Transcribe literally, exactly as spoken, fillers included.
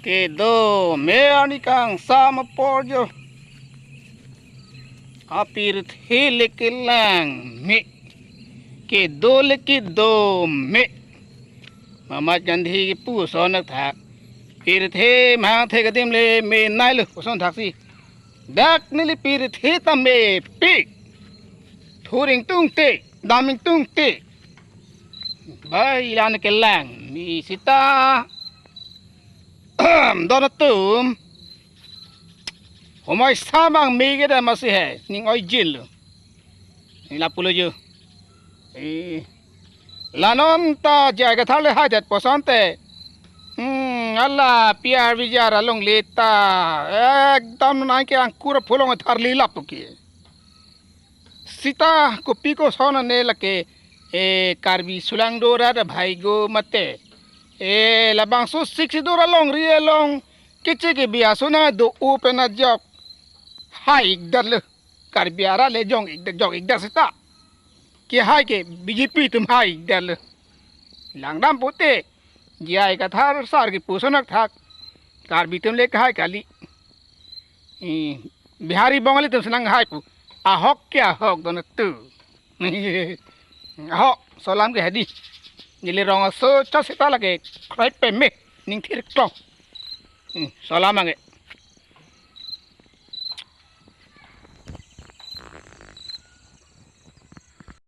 Kedo me arni kangsam apor jo. Apirthe le kelang me. Kedo le kedo me. Mahatma Gandhi kipu ason athak. Pirthe mangthe kedim le me nai lo ason thaksi. Dak neli pirthe ta mepik. Thur ingtung te, dam ingtung te. Bai lan kelang me seta. Don atum. Homai samang me ke da masi he. Ning oi jin lo. Ni lapu lo jo. Eh. La non ta J I Kathar le haidet pu asonte. Hmm, ala P R V G R alongle ta. Ekdom nang ke angkur aphu along tharli lapu ke. Seta kopi koson ane lake, eh, Karbi sulang do ra da bhai go mate. Eh, labangso sik si do ra longri along. Kichi ke biaso na do open ajok. Hai ik dar le. Karbi ara le jong ik dar, jong ik dar seta. Ke hai ke B J P atum hai ik dar le. Langdam pute. J I Kathar sar kipu ason athak. Karbi atum le kahai kali. Eh, Bihari Bongali atum senang hai pu. Ahok ke ahok don atum. Ahok, solam ke hadi. Neli rong aso chot seta lake. Krai peme. Ning thir klong. Hmm, solam ange.